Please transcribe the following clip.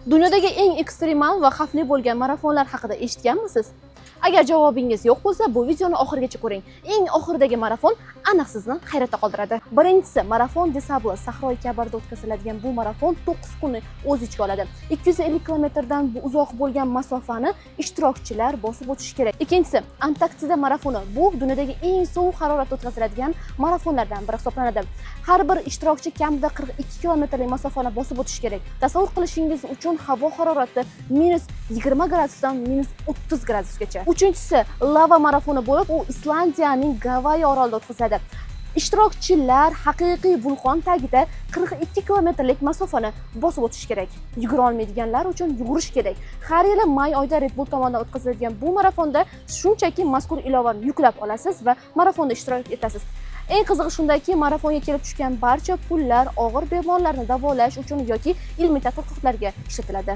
Dunyodagi eng ekstremal va xavfli bo'lgan marafonlar haqida eshitganmisiz? Agar javobingiz yo'q bo'lsa, bu videoni oxirigacha ko'ring. Eng oxiridagi marafon aniq sizni hayratda qoldiradi. Birinchisi, Marathon des Sables. Sahroi Kabirda o'tkaziladigan bu marafon 9 kunni o'z ichiga oladi. 250 kilometrdan bu uzoq bo'lgan masofani ishtirokchilar bosib o'tishi kerak. Ikkinchisi, Antarktida marafoni. Bu dunyodagi eng sovuq haroratda o'tkaziladigan marafonlardan biri hisoblanadi. Har bir ishtirokchi kamida 42 kilometrlik masofani bosib o'tishi kerak. Tasavvur qilishingiz uchun, havo harorati minus 20 gradusdan minus 30 gradusgacha. Uchinchisi, lava marafoni bo'lib, u Islandiyaning Gavayi orolida o'tkaziladi. Ishtirokchilar haqiqiy vulqon tagida 42 kilometrlik masofani bosib o'tishi kerak. Yugura olmaydiganlar uchun yugurish kerak. Har yili may oyida Red Bull tomonidan o'tkaziladigan bu marafonda shunchaki mazkur ilovani yuklab olasiz va marafonda ishtirok etasiz. Eng qizig'i shundaki, marafonga kelib tushgan barcha pullar og'ir bemorlarni davolash uchun yoki ilmiy tadqiqotlarga ishlatiladi.